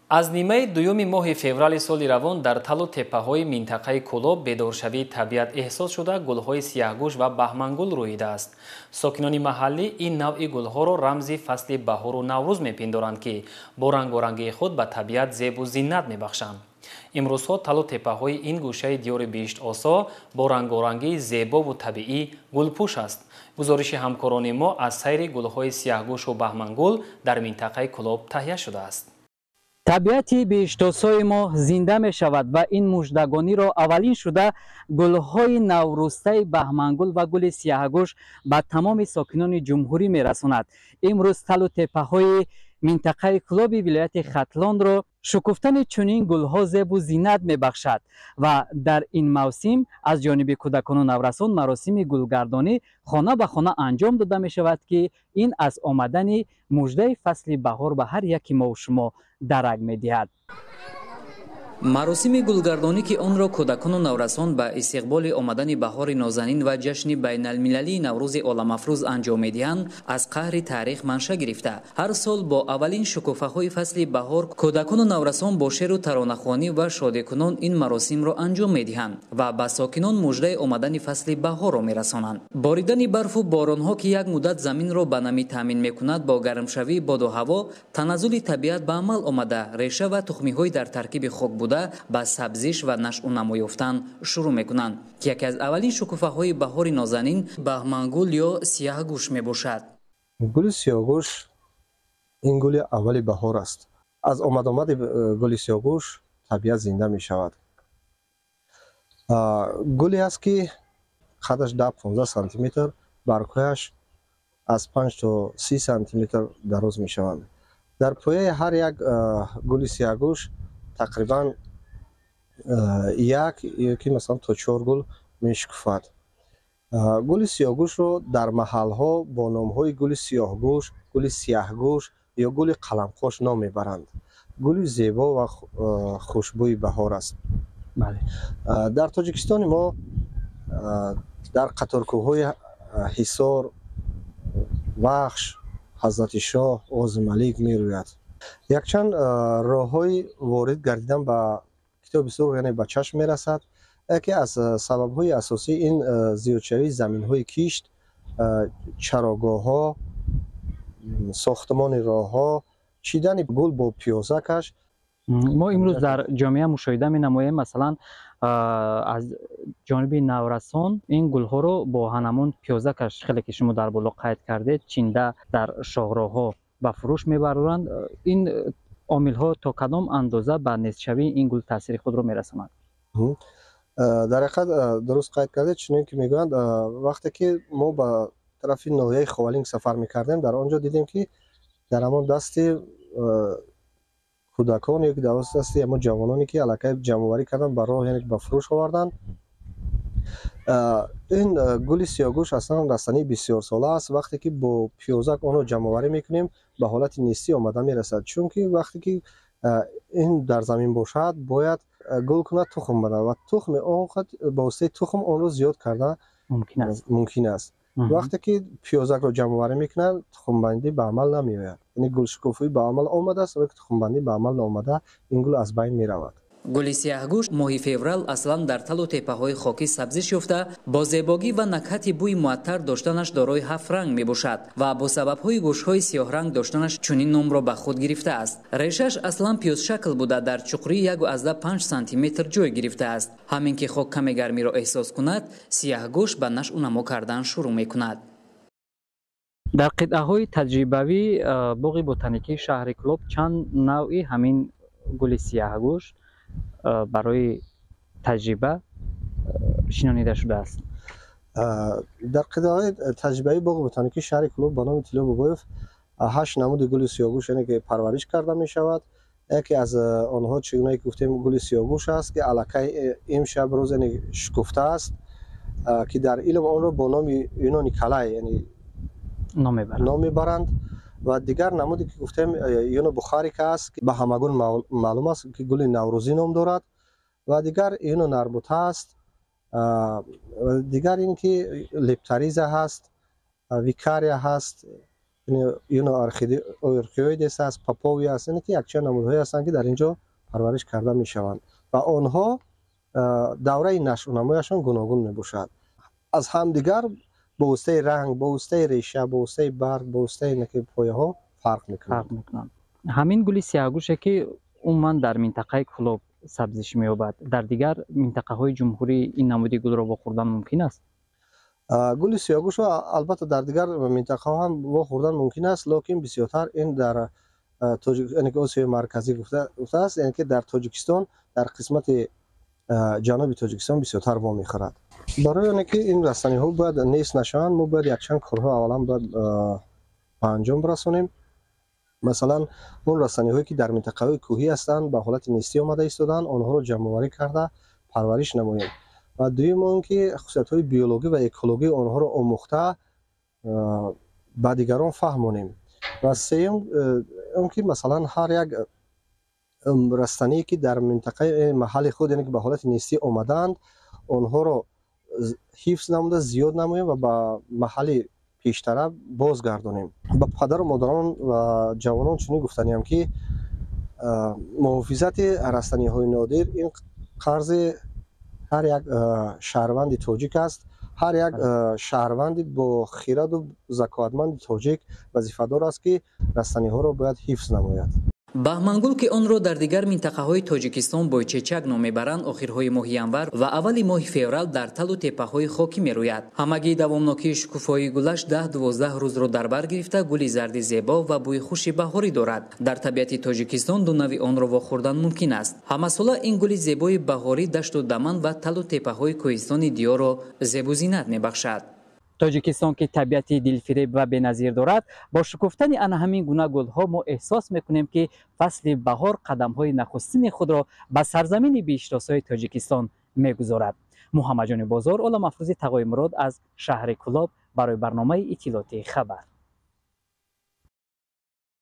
Аз нимаи дуюми моҳи феврали соли равон дар талу теппаҳои минтақаи Кӯлоб бедоршавии табиат эҳсос шуда, гулҳои сияҳгӯш ва баҳмангул рӯида аст. Сокинони маҳаллӣ ин навъи гулҳоро рамзи фасли баҳору Наврӯз мепиндоранд, ки бо рангорангии худ ба табиат зебу зиннат мебахшанд. Имрӯзҳо талу теппаҳои ин гӯшаи диёри биҳиштосо бо рангорангии зебову табиӣ гулпӯш аст. Гузориши ҳамкорони мо аз сайри гулҳои сияҳгӯшу баҳмангул дар минтақаи Кӯлоб таҳия шудааст. Табиати биҳиштосои мо зинда мешавад ва ин муждагониро аввалин шуда гулҳои наврӯстаи баҳмангул ва гули сияҳгӯш ба тамоми сокинони ҷумҳурӣ мерасонад. Имрӯз талу теппаҳои минтақаи Кӯлоби вилояти Хатлонро шукуфтани чунин гулҳо зебу зинат мебахшад ва дар ин мавсим аз ҷониби кӯдакону наврасон маросими гулгардонӣ хона ба хона анҷом дода мешавад, ки ин аз омадани муждаи фасли баҳор ба ҳар яки мову шумо дарак медиҳад. Маросими гулгардонӣ, ки онро кӯдакону наврасон ба истиқболи омадани баҳори нозанин ва ҷашни байналмилалии Наврӯзи оламафрӯз анҷом медиҳанд, аз қаъри таърих манша гирифта, ҳар сол бо аввалин шукуфаҳои фасли баҳор кӯдакону наврасон бо шеру таронахонӣ ва шодикунон ин маросимро анҷом медиҳанд ва ба сокинон муждаи омадани фасли баҳорро мерасонанд. Боридани барфу боронҳо, ки як муддат заминро ба намӣ таъмин мекунад, бо гармшавии боду ҳаво таназзули табиат ба амал омада, реша ва тухмиҳои дар таркиби хок буда ба сабзиш ва нашъу намо ёфтан шурӯъ мекунанд, ки яке аз аввалин шукуфаҳои баҳори нозанин баҳмангул ё сияҳгӯш мебошад. Гули сиёҳгӯш ин гули аввали баҳор аст. Аз омадомади гули сиёҳгӯш табиат зинда мешавад. Гуле аст, ки қадаш 10-15 сантиметр, баргҳояш аз 5 то 30 сантиметр дароз мешаванд. Дар пояи ҳар як гули сияҳгӯш тақрибан як ёки масалан то чор гул мешукуфад. Гули сиёҳгӯшро дар маҳалҳо бо номҳои гули сиёҳгӯш, гули сияҳгӯш ё гули қаламқош ном мебаранд. Гули зебо ва хушбӯи баҳор аст. Дар Тоҷикистони мо дар қаторкӯҳҳои Ҳисор, Вахш, Ҳазрати Шоҳ, Ғозималик мерӯяд. Якчанд роҳҳои ворид гардидан ба Китоби сурх, яъне ба чашм мерасад. Яке аз сабабҳои асосӣ ин зиёдшавии заминҳои кишт, чарогоҳҳо, сохтмони роҳҳо, чидани гул бо пиёзакаш. Мо имрӯз дар ҷомеа мушоҳида менамоем, масалан, аз ҷониби наврасон ин гулҳоро бо ҳанамон пиёзакаш, хеле ки шумо дар боло қайд кардед, чинда дар шоҳроҳҳо ба фурӯш мебароранд. Ин омилҳо то кадом андоза ба нестшавии ин гул таъсири худро мерасонанд? Дар ҳақиқат, дуруст қайд кардед. Чунон ки мегӯянд, вақте ки мо ба тарафи ноҳияи Ховалинг сафар мекардем, дар он ҷо дидем, ки дар ҳамон дасти кӯдакон ё ки дар дасти ҳамон ҷавононе, ки аллакай ҷамъоварӣ карданд, ба роҳ, яъне ба фурӯш оварданд. Ин гули сиёҳгӯш аслан растании бисёрсола аст. Вақте ки бо пиёзак онро ҷамъоварӣ мекунем, ба ҳолати нестӣ омада мерасад, чунки вақте ки ин дар замин бошад, бояд гул кунад, тухм барад ва тухми он ба воситаи тухм онро зиёд карда мумкин аст. Вақте ки пиёзакро ҷамъоварӣ мекунанд, тухмбандӣ ба амал намеояд, яъне гулшукуфоӣ ба амал омадааст, вале тухмбандӣ ба амал наомада, ин гул аз байн меравад. Гули сияҳгӯш моҳи феврал аслан дар талу теппаҳои хокӣ сабзиш ёфта, бо зебогӣ ва накҳати бӯи муаттар доштанаш дорои ҳафт ранг мебошад ва бо сабабҳои гӯшҳои сиёҳранг доштанаш чунин номро ба худ гирифтааст. Решаш аслан пиёзшакл буда, дар чуқурии 1,5 сантиметр ҷой гирифтааст. Ҳамин ки хок каме гармиро эҳсос кунад, сияҳгӯш ба нашъу намо кардан шурӯъ мекунад. Дар қитъаҳои таҷрибавӣ боғи ботаникии шаҳри Кӯлоб чанд навъи ҳамин гули сияҳгӯш барои таҷриба шинонида шудааст? Дар қитъаҳои таҷрибавии боғи ботаникии шаҳри Кӯлоб ба номи Тилло Бобоев ҳашт намуди гули сиёҳгӯш, яъне ки парвариш карда мешавад. Яке аз онҳо, чӣ гунае ки гуфтем, гули сиёҳгӯш аст, ки аллакай имшаб рӯз, яъне шукуфта аст, ки дар илм онро бо номи Юнони Калай, яъне ном мебаранд. Ва дигар намуде ки гуфтем, Юно бухарика аст, ки ба ҳамагон маълум аст, ки гули наврӯзӣ ном дорад, ва дигар Юно нарбута аст, дигар ин ки лепториза ҳаст, викария ҳаст. Юна orchioides аст, папови аст, яъне ки якчанд намудҳое ҳастанд, ки дар ин ҷо парвариш карда мешаванд ва онҳо давраи нашъунамояшон гуногун мебошад. Аз ҳамдигар бо воситаи ранг, бо воситаи реша, бо воситаи барг, бо воситаи пояҳо фарқ мекунанд. Ҳамин гули сиёҳгӯше, ки умуман дар минтақаи Кӯлоб сабзиш меёбад, дар дигар минтақаҳои ҷумҳурӣ ин намуди гулро вохӯрдан мумкин аст? Гули сиёҳгӯшро албатта дар дигар минтақаҳо ҳам вохӯрдан мумкин аст, лекин бисёртар ин дар Осиёи Марказӣ гуфтааст, яъне ки дар Тоҷикистон, дар қисмати ҷануби Тоҷикистон бисёртар вомехӯрад. Барои оне ки ин растаниҳо бояд нест нашаванд, мо бояд якчанд корҳо аввалан бояд ба анҷом расонем. Масалан, он растаниҳое ки дар минтақаҳои кӯҳӣ ҳастанд, ба ҳолати нестӣ омада истодаанд, онҳоро ҷамъоварӣ карда парвариш намоем. Ва дуюм он ки хусусиятҳои биологӣ ва экологии онҳоро омӯхта ба дигарон фаҳмонем. Ва сеюм он ки масалан ҳар як растание ки дар минтақаи маҳалли худ, яъне ки ба ҳолати нестӣ омадаанд, онҳоро ҳифз намуда зиёд намоем ва ба маҳалли пештара бозгардонем. Ба падару модарон ва ҷавонон чунин гуфтаниям, ки муҳофизати растаниҳои нодир ин қарзи ҳар як шаҳрванди тоҷик аст. Ҳар як шаҳрванди бо хираду закоатманди тоҷик вазифадор аст, ки растаниҳоро бояд ҳифз намояд. Баҳмангул, ки онро дар дигар минтақаҳои Тоҷикистон бойчечак ном мебаранд, охирҳои моҳи январ ва аввали моҳи феврал дар талу теппаҳои хокӣ мерӯяд. Ҳамагӣ давомнокии шукуфоии гулаш 10-12 рӯзро дар бар гирифта, гули зарди зебо ва бӯи хуши баҳорӣ дорад. Дар табиати Тоҷикистон ду нави онро вохӯрдан мумкин аст. Ҳамасола ин гули зебои баҳорӣ дашту даман ва талу теппаҳои кӯҳистони диёрро зебузинат мебахшад. Тоҷикистон, ки табиати дилфиреб ва беназир дорад, бо шукуфтани ана ҳамин гуна гулҳо мо эҳсос мекунем, ки фасли баҳор қадамҳои нахустини худро ба сарзамини биҳиштосои Тоҷикистон мегузорад. Муҳаммадҷони Бозор, Оламафрӯзи Тағои Мурод аз шаҳри Кӯлоб барои барномаи иттилоотии Хабар.